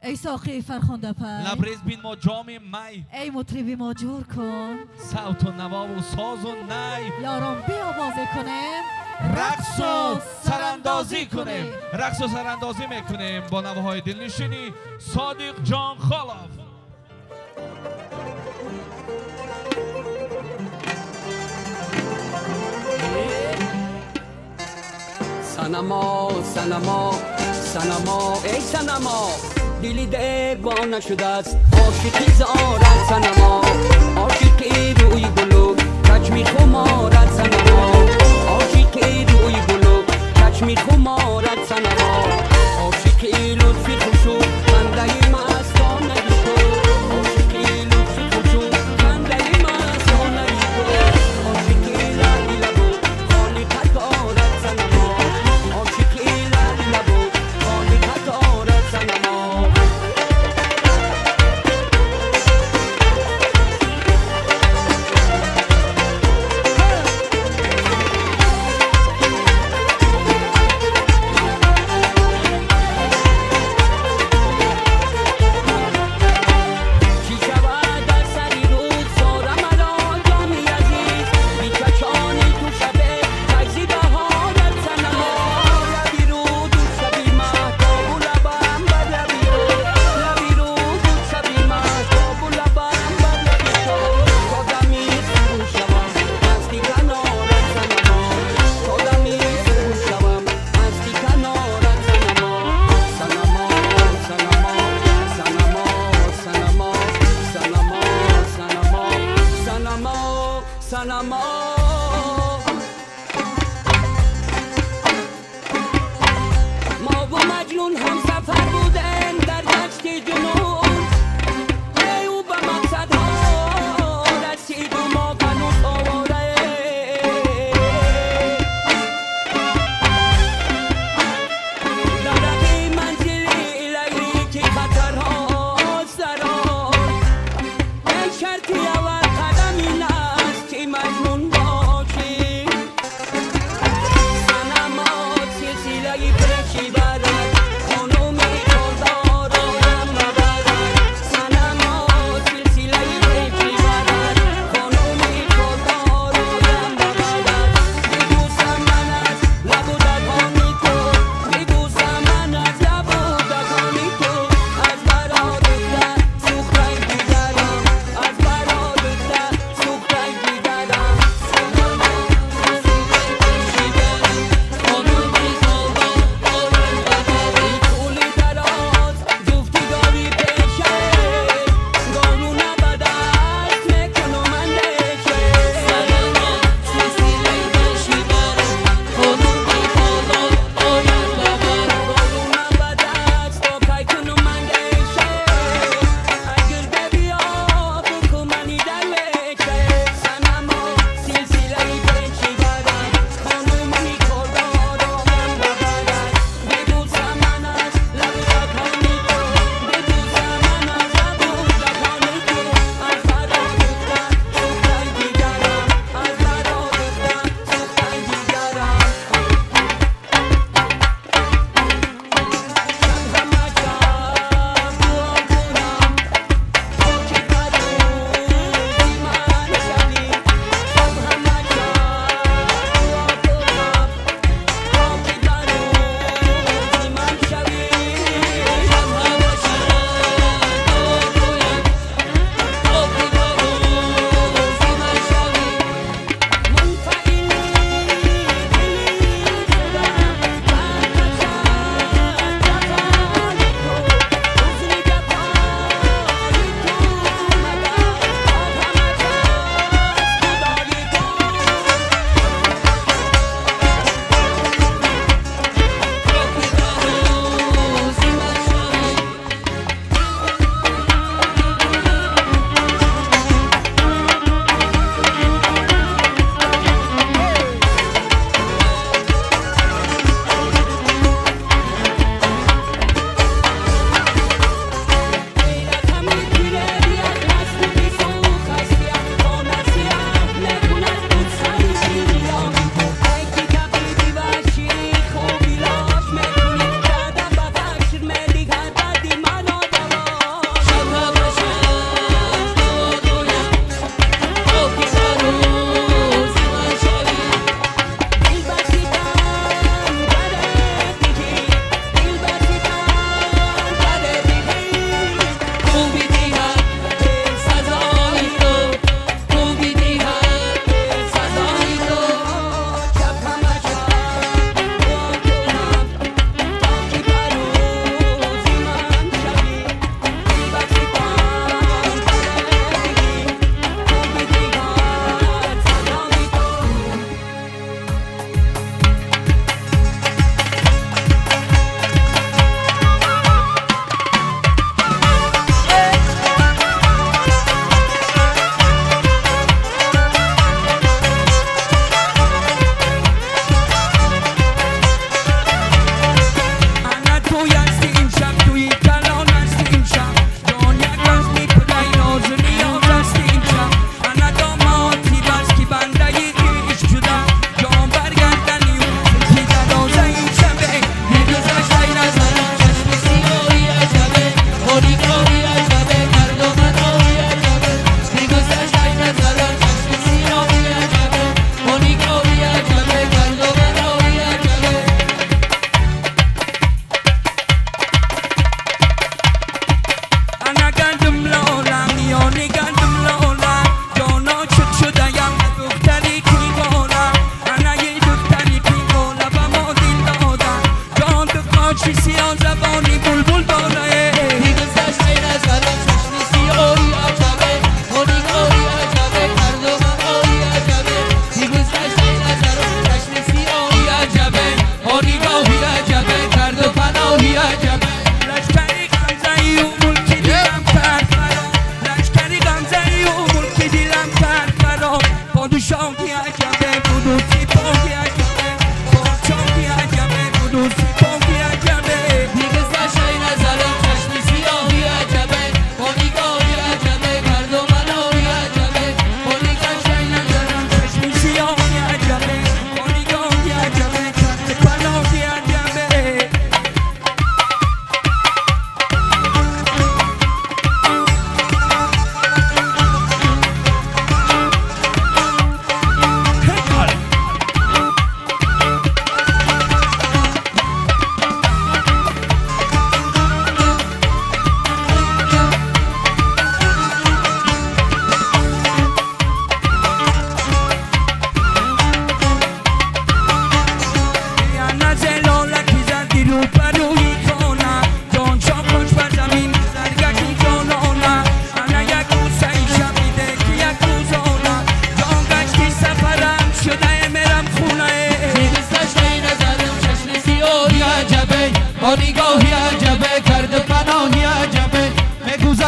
Эй соқии фархундапай, лабрез бин мо ҷоми май, эй мутриби мо ҷур кун, савту навову созу най, ёрон биё бозӣ кунем, рақсу сарандозӣ кунем, рақсу сарандозӣ мекунем бо навоҳои дилнишини Содиқҷон Холов. Санамо, санамо, санамо, эй санамо, дили девона шудааст, ошиқи зорат санамо, ошиқи рӯи гулу чашми хуморат санамо, ошиқи рӯи гулу чашми хуморат санамо, ошиқи лутфи хушу хандаи мастонаи ту, ошиқи лутфи хушу хандаи мастонаи ту, ошиқи лаби лабу холи қаторат санамо, ошиқи лаби лабу холи қаторат санамо.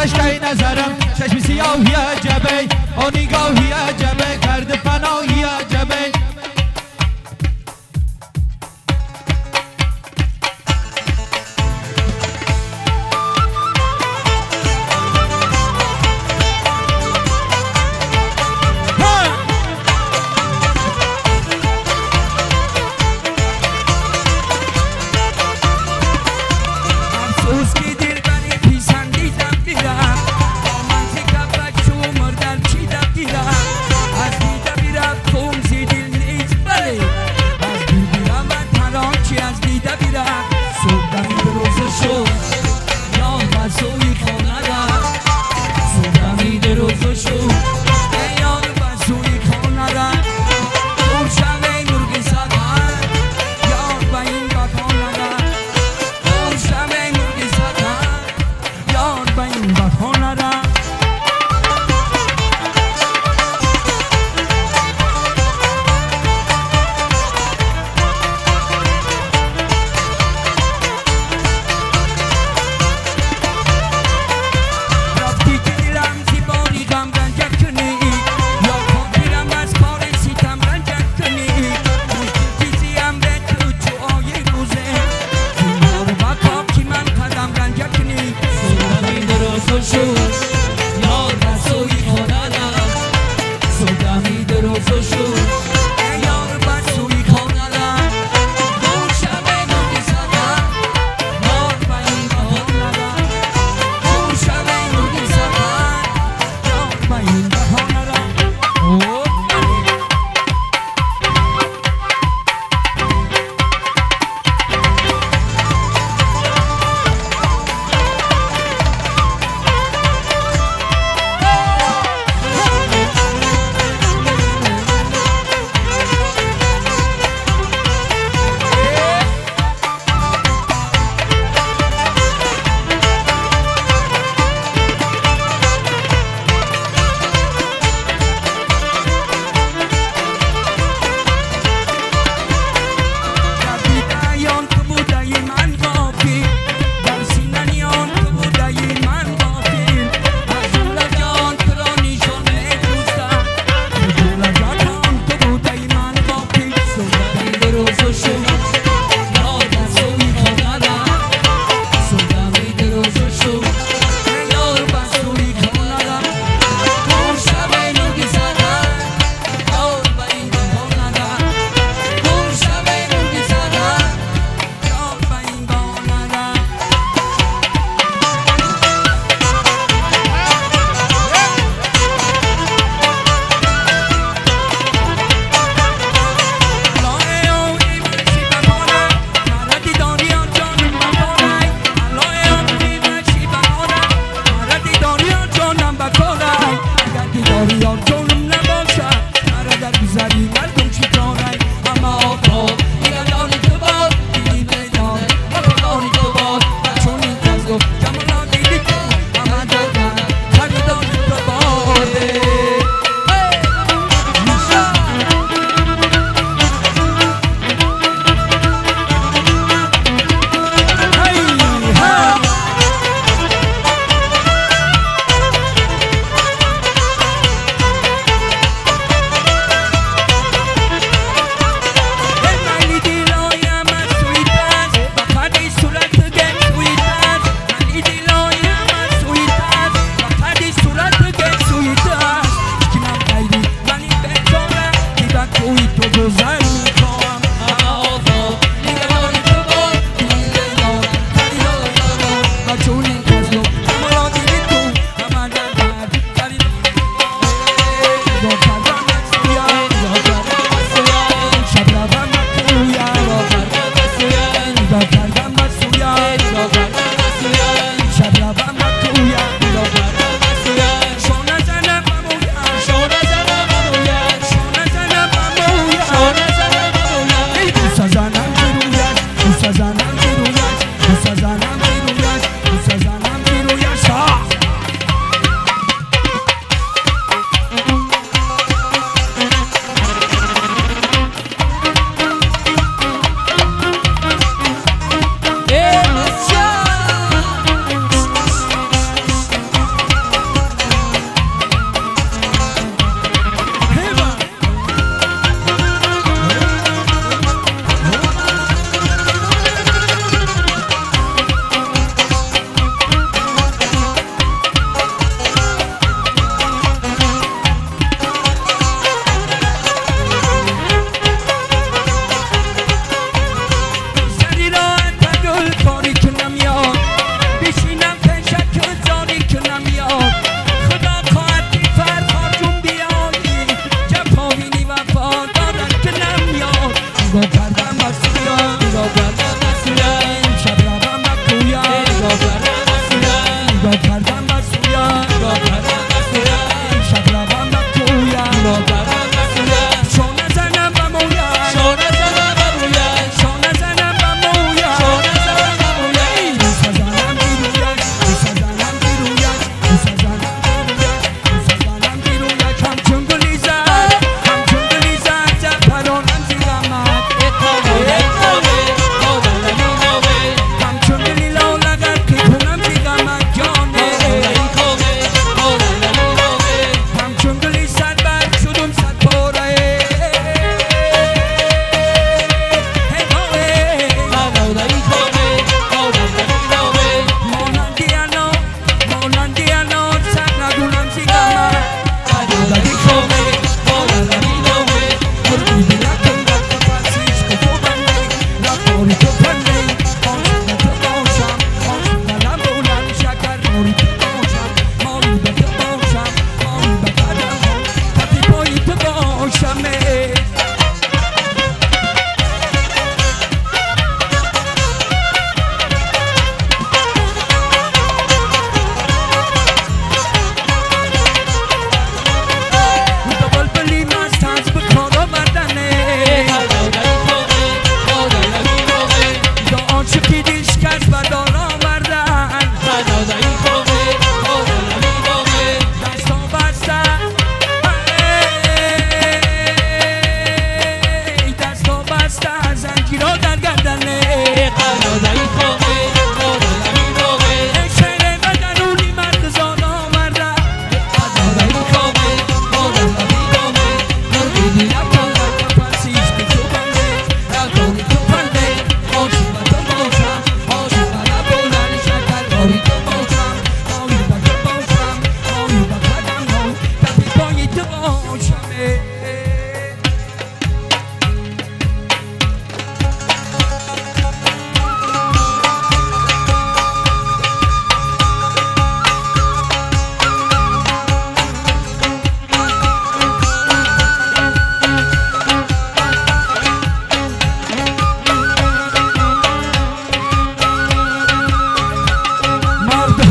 گشته نظرم چشم سیاهی عجبه آ نگاهی عجبه کرد پناهی عجبه افسوس که دلبری پیسندیدم بیرم با من ز چو مردم چیدم بیرم از دیده بیرم خون زی دل نیز بله از دل بیرم و تران چی از دیده بیرم صبح دمید روز شد یار به سوی خانه رفت صبح دمید روز شد یار به سوی خانه رفت دور شوی مرغ سحر یار به این بهانه رفت دور شوی مرغ سحر یار به این بهانه رفت. رفتی که دلم زی باری غم رنجه کنی یا خاطرم از کار ستم رنجه کنی مشکل چیزی امر تو چو آیه روزه زینهار بخواب که من قدم رنجه کنی صبح روز شد یار به سوی خانه رفت صبح روز شد یار به سوی خانه رفت دور شوی مرغ سحر یار به این بهانه رفت دور شوی مرغ سحر یار به این بهانه رفت. اوه بله.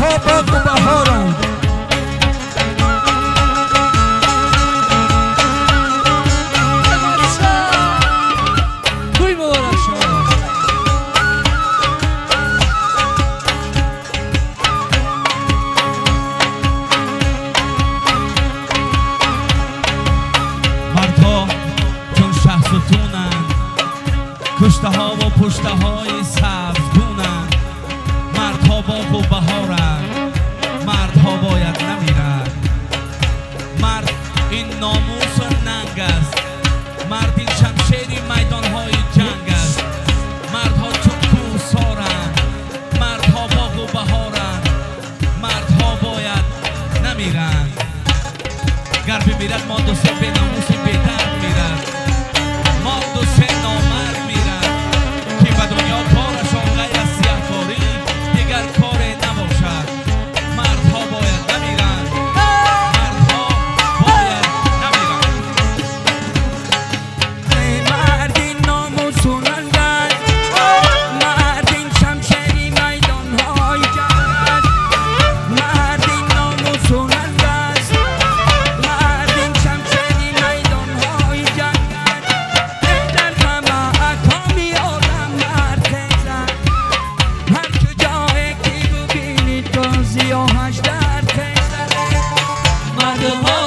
Мардҳо боғу баҳоранд. Туй муборак шавад. Мардҳо чун шаҳсутунанд, куштаҳову пуштаҳои сабзгунанд. Мардҳо боғу баҳоранд, мардҳо бояд намиранд. Мард ин номусу нанг аст, мард ин шамшери майдонҳои ҷанг аст. Мардҳо чун кӯҳсоранд, мардҳо боғу баҳоранд, мардҳо бояд намиранд. Гар бимирад, мо ду се беномуси бедард мирад, мо ду се номард мирад, ки ба дунё корашон ғайр аз сиёҳкорӣ дигар коре набошад. Мардҳо бояд намиранд, мардҳо бояд намиранд. Мард ин номусу нанг аст, мард ин шамшери майдонҳои ҷанг аст. Мард ин номусу нанг аст, мард ин шамшери майдонҳои ҷанг аст. Дар ҳама акоми олам мард хезад, ҳар куҷое ки бубинӣ то зиёҳаш дар хезад. Мардҳо